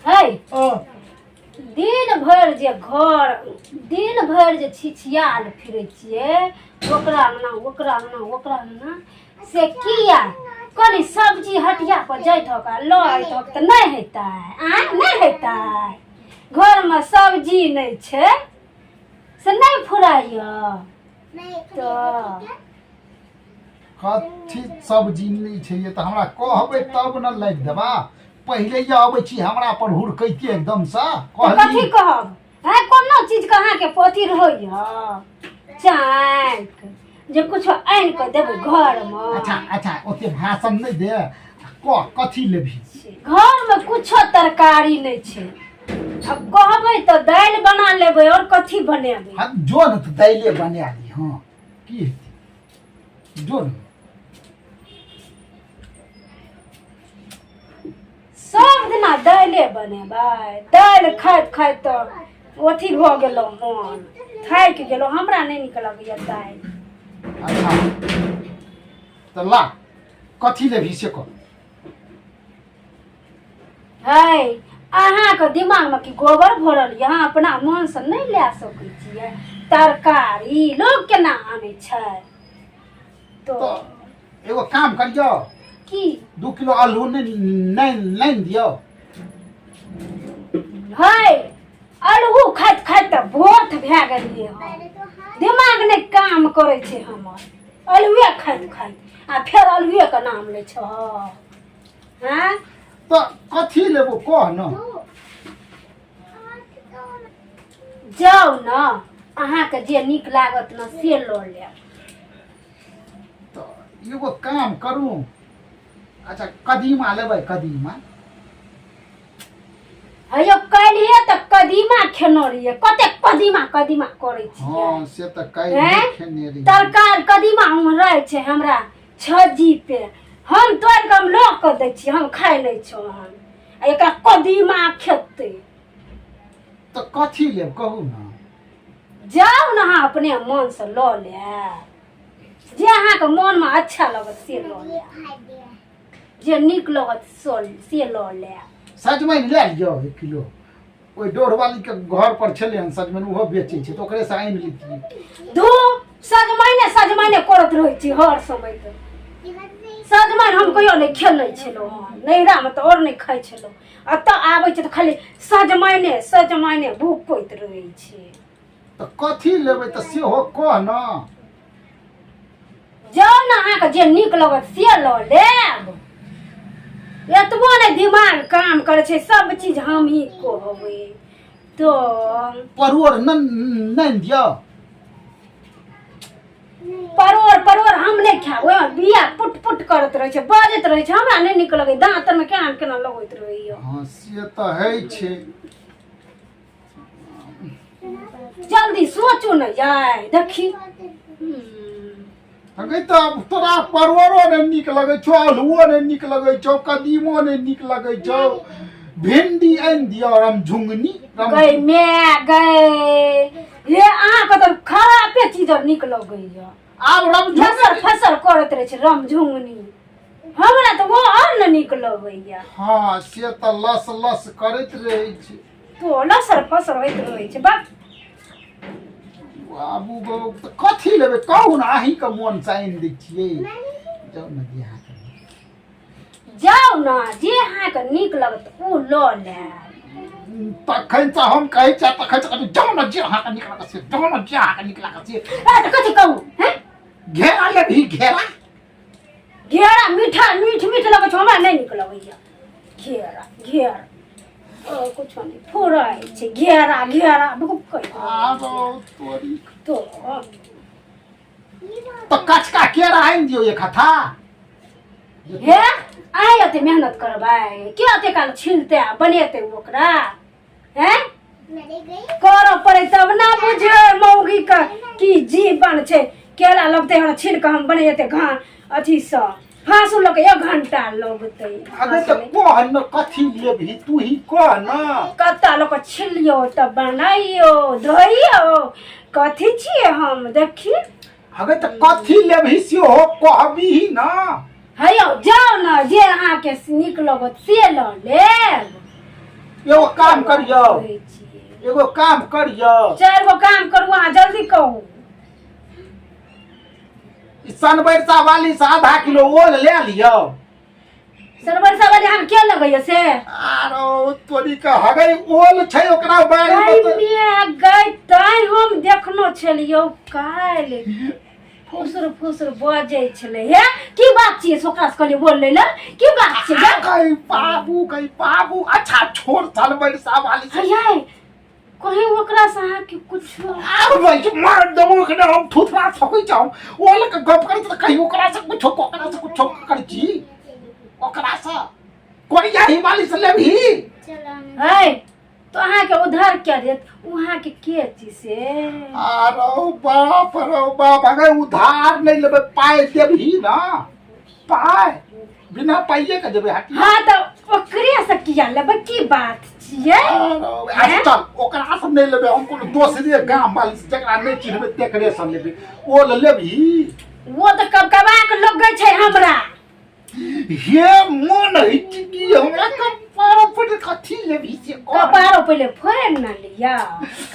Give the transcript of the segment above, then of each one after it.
है। दिन भरि जे घर दिन भरि जे छिछियाल फिरै छियै, ओकरा अंगना, ओकरा अंगना, ओकरा अंगना, से किया? कनि सब्जी हटिया पर जैतक आ लऽ अयतक तऽ नहि हेतै? आँय, नहि हेतै? घरमे सब्जी नहि छै से नहि फुराइय तऽ। कथी सब्जी नहि छै ये? तऽ हमरा कहबै तब ने लागि देबा। पहिले ये अबै छी हमरा पर हुड़कैते एकदमसँ। तऽ कथी कहली कहब? आँय, कोनो चीजके अहाँके अथी रहैय चाँक जे कुछो आनि कऽ देबै घरमे? अच्छा अच्छा, ओते भाषण नहि दे, कह कथी लेबही। घरमे कुछो तरकारी नहि छै। आब कहबै तऽ दालि बना लेबै, आओर कथी बनेबै? हम जो ने तऽ दाइले बना ली। हँ, की हेतै, जो ने। सब दिना दाइले बनेबै? दालि खाइत खाइत तऽ अथी भऽ गेलहुँ, मोन थाकि गेलहुँ। हमरा नहि नीक लगैए दालि। अच्छा, तऽ ला, कथी लेबही से कह। है, अहाँके दिमागमे की गोबर भरल यऽ? अहाँ अपना मोनसँ नहि लए सकै छियै तरकारी? लोग केना आनै छै तो? तऽ एगो काम करियौ। की? 2 किलो आलू नहि नहि लानि दियौ। है, अल्हू खाइत खाइत तऽ भोथ भए गेलियै हम। दिमाग नहि काम करै छै हमर अल्हुए खाइत खाइत, आ फेर अल्हुएके नाम लै छह? हँ। तऽ कथी लेबो, कह ने। जाउ ने, अहाँके जे नीक लागत ने से लऽ लेब। तऽ एगो काम करू। अच्छा, कदीमा लेबै? कदीमा? हे यौ, काल्हिए तऽ कदीमा खेने रहियै। कते कदीमा कदीमा करै छियै? हँ, से तऽ काल्हि हैं? खेने रहियै। तरकारी कदीमा रहै छै हमरा छज्जी पे, हम तोड़ि कऽ हम लऽ कऽ दै छियै, हम खाइ नहि छौ हन, आ एकरा कदीमा खेतै। तऽ कथी लेब, कहू ने। जाउ ने, अहाँ अपने मोनसँ लऽ लेब। जे अहाँके मोनमे अच्छा लगत से लऽ लेब, जे नीक लगत से लऽ लेब। सजमनि लए लियौ 1 किलो। ओहि डोढ़वालीके घर पर छलै हन सजमनि, ओहो बेचै छै, तऽ ओकरेसँ आनि लैतियै। धू, सजमनि सजमनि करैत रहै छी हर समय। तऽ सजमनि हम कहियो नहि खेलै छलहुँ हँ। नैहरामे तऽ आओर नहि खाइ छलहुँ। एतऽ आबै छै तऽ खाली सजमनि सजमनि भूकैत रहै छै। तऽ कथी लेबै, तऽ सेहो कह ने। जाउ ने, अहाँके जे नीक लगत से लऽ लेब। एतबो नहि दिमाग काम करै छै, सब चीज हम ही कहबै तो। परोड़ नहि दियौ? परोड़ परोड़ हम नहि खायब। ओहिमे बिया पुट पुट करैत रहै छै, बजैत रहै छै, हमरा नहि नीक लगै। दाँत मे केना केना लगैत रहैया। हँ, से तऽ होइ छै। जल्दी सोचू ने, जाय देखी। अगे तऽ आब तोरा परोड़ो नहि नीक लगै छौ, आलुओ नहि नीक लगै छौ, कदीमो नहि नीक लगै छौ। भिंडी आनि दियौ, रमझुंगनी रम। गई मैं गई, हे, अहाँके तऽ खरापे चीज आर नीक लगैया। आब लसर रमझुंगनी फसर करैत रहै छै रमझुंगनी, हमरा तऽ ओ आओर ने नीक लगैया। हँ, से तऽ लस लस करैत रहै छै। तो लसर फसर होइत रहै छै, बा। बाबू गो, तऽ कथी लेबै, कहू ने। अहीँके मोनसँ आनि दै छियै। जाउ ने जे अहाँके। जाउ ने, जे अहाँके नीक लगत ओ लऽ लेब। तखन तऽ हम कहै छियै, तखन तऽ कहै, जाउ ने जे अहाँके नीक लागत से, जाउ ने जे अहाँके नीक लागत से। ए, तऽ कथी कहू? हैं? घेरा लेबही? घेरा? घेरा मीठा मीठ मीठ लगै छै, हमरा नहि नीक लगैया घेरा। घेरा ओ कुछो नहि फुराइ छै। घेरा घेरा भुक्कै। आरो तोरी। तो। तऽ कचका केरा आनि दियौ एक हथा। हे, आइ एते मेहनत करबै के? एते काल छिलतै आ बनेतै ओकरा? हैं, करऽ पड़े तब ना बुझे मौगी के की जीवन छै। केला लगतै हमरा छील कऽ हम बनेतै घा अथी सँ फांसू लऽ के 1 घंटा लगतै। अरे तऽ कह ने, कथी लेबही, तू ही कह ने। कत्ता लऽ कऽ छिलियौ तब बनैयौ धोइयौ, कथी छियै हम देखी। अगे तऽ कथी लेबही सेहो कहबीही ने। हे यौ जाउ ने, जे अहाँके नीक लगत से लऽ लेब। एगो काम करियौ। कहै छियै। एगो काम करियौ। चारि गो काम करू, अहाँ जल्दी कहू। ई सनबरसा वाली से आधा किलो ओल ले लियौ। सनबरसा वाली अहाँ के लगैया से? आरो तोरी के हगै ओल छै ओकरा बारी में गई में गई तैं हम देखनो छलियौ काल्हि, फुसुर फुसुर बजै छलै। हे, की बात छियै से ओकरा से कहलियै बोल लै लए, की बात छियै गे? गई बाबू, गई बाबू, अच्छा छोड़ सनबरसा वाली से। हयै, कहीं ओकरा से अहाँके कुछो आब भाई मार देबो ओकरा हम, थुथरा थकै छौ। ओल के गप करैत तऽ कहीं ओकरा से कुछो, ओकरा से कुछो करै छी? ओकरा से कोरिया ही वाली से लेबही? है तो अहाँके उधार क्या देत? अहाँके के छी से? अरे बाप रे बाप, अगर उधार नहीं लेबै, पाइ देबही ना? पाइ बिना पाइये के जेबै हटिया? हाँ, तऽ ओकरे से किया लेबै? की बात छियै? अरे, अच्छा चल, ओकरा से नहीं लेबै, हम कोनो दोसरे गाम वाली से, जकरा नहीं चिन्हबै तेकरे से लेबै। ओ ले लेबही? वो तऽ कबकबा के लगै छै हमरा। हे, मन है कि हमरा कपार पर कथी लेबही से कह। कपारो पहिले फोड़ि ने लिअ,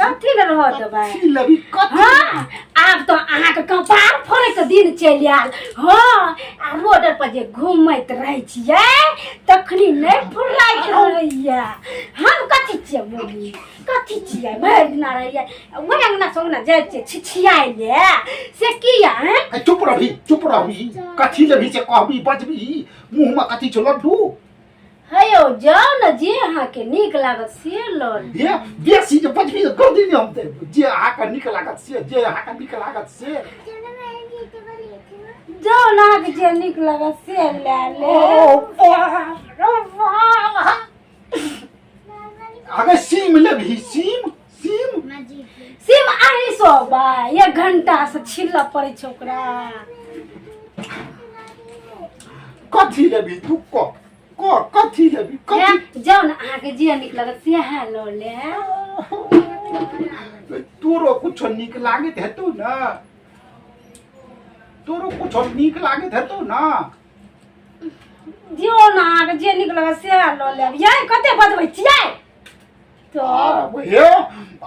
कथी ले रह देबै? कथी लेबही, कथी? हाँ, आब तऽ अहाँके कपार फोड़ैके दिन चलि आयल। हाँ, आ रोड पर जे घूमैत रहै छियै तखनी नहि फुराइत रहैया। हम कथी छियै बोली, कथी छियै? भरि दिना रहैया ओहि अङ्गना से अङ्गना जाइ छियै छिछियाइ ले, से किया हैं? ए, चुप रहबी, चुप रहबी? कथी लेबही से कहबी, बजबी? मुँह में कथी छौ, लड्डू? हे यौ, जाउ ने, जे अहाँके नीक लागत से लऽ लिअ। हे, बेसी जे बजबी तऽ गर्दी नहि हम देब। जे अहाँके नीक लागत से, जे अहाँके नीक लागत से। जाउ ने, अहाँके जे नीक लागत से लए ले। ओ बाप रे बाप, अगर सीम लेबही? सीम, सीम? सीम अहीं सब एक घंटा से छिलऽ पड़ै छै ओकरा। कथी लेबही तू कह, कह कथी लेबही, कथी? जाउ ने, अहाँके जे नीक लागत सएह लऽ ले। तोरो कुछो नीक लागैत हेतौ ने? तोरो कुछो नीक लागैत हेतौ ने? दियौ ने, अहाँके जे नीक लागत सएह लऽ लेब। यै, कते बजबै छियै तऽ? आब हे,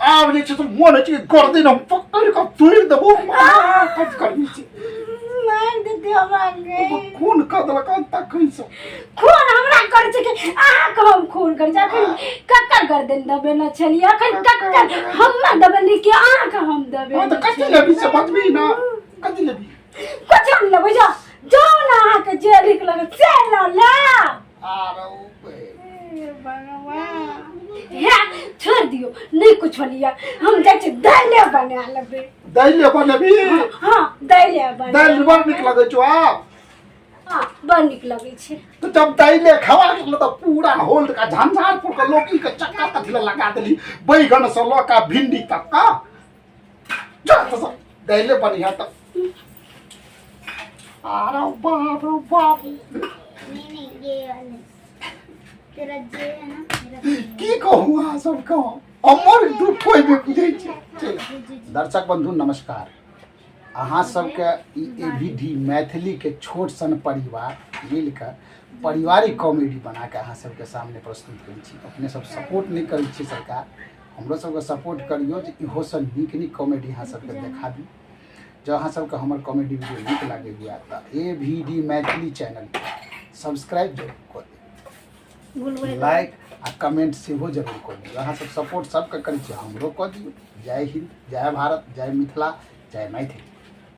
आब जे छै से मोन होइ छै कि गर्दन हम पकड़ि कऽ तोड़ि देबो। कथी करबी छै? मारि देतै हमरा गे। खून कऽ देलक हन तखन से। खून हमरा करै छै कि अहाँके हम खून करै छी? अखन ककर गर्दन दबेने छलियै? अखन ककर हमरा दबेली कि अहाँके हम हँ, तऽ दबेने? कथी लेबी से बतबी ना, कथी लेबी? कुछो नहि लेबै, जाउ, जाउ ने, अहाँके जे नीक लगत से लऽ लेब। आरो बे। हे भगवान, हे छोड़ि दियौ, नहि कुछो लिअ, हम जाइ छी दालिए बना लेबै। दालि बनेबी? हँ, दालिए बना। दालि बड़ नीक लगै छौ आब? हँ, बड़ नीक लगै छै। तऽ जब दालि खवा गेल तऽ पूरा होल्ड का झंझारपुर के लौकी के चक्कर कथी लए लगा देली, बैगन से लऽ कऽ भिंडी तक का? जा तऽ सब दालि बढ़िया तऽ। अरे बाप रे बाप। नहीं नहीं, ये वाले तेरा जे है ना मेरा। की कहू अहाँ सबके, हमर दुख कोइ नहि बुझै छै। चलि, दर्शक बंधु नमस्कार। अहाँ सबके ई ए बी डी मैथिलीके छोट सन परिवार मिलके पारिवारिक कॉमेडी बना के अहाँ सबके सामने प्रस्तुत करै छी। अपने सब सपोर्ट नहि करै छी सरकार, हमरो सबके सपोर्ट करियौ जे इहो सन नीक नीक कॉमेडी अहाँ सबके देखा दी। जँ अहाँ सबके हमर कॉमेडी वीडियो नीक लागै हुए तऽ A V D Maithili channel subscribe जरूर कऽ दियौ, लाइक आ कमेंट सेहो जरूर कऽ दियौ। अहाँ सब सपोर्ट सबके करै छियै, हमरो कऽ दियौ। जय हिंद, जय भारत, जय मिथिला, जय मैथिली।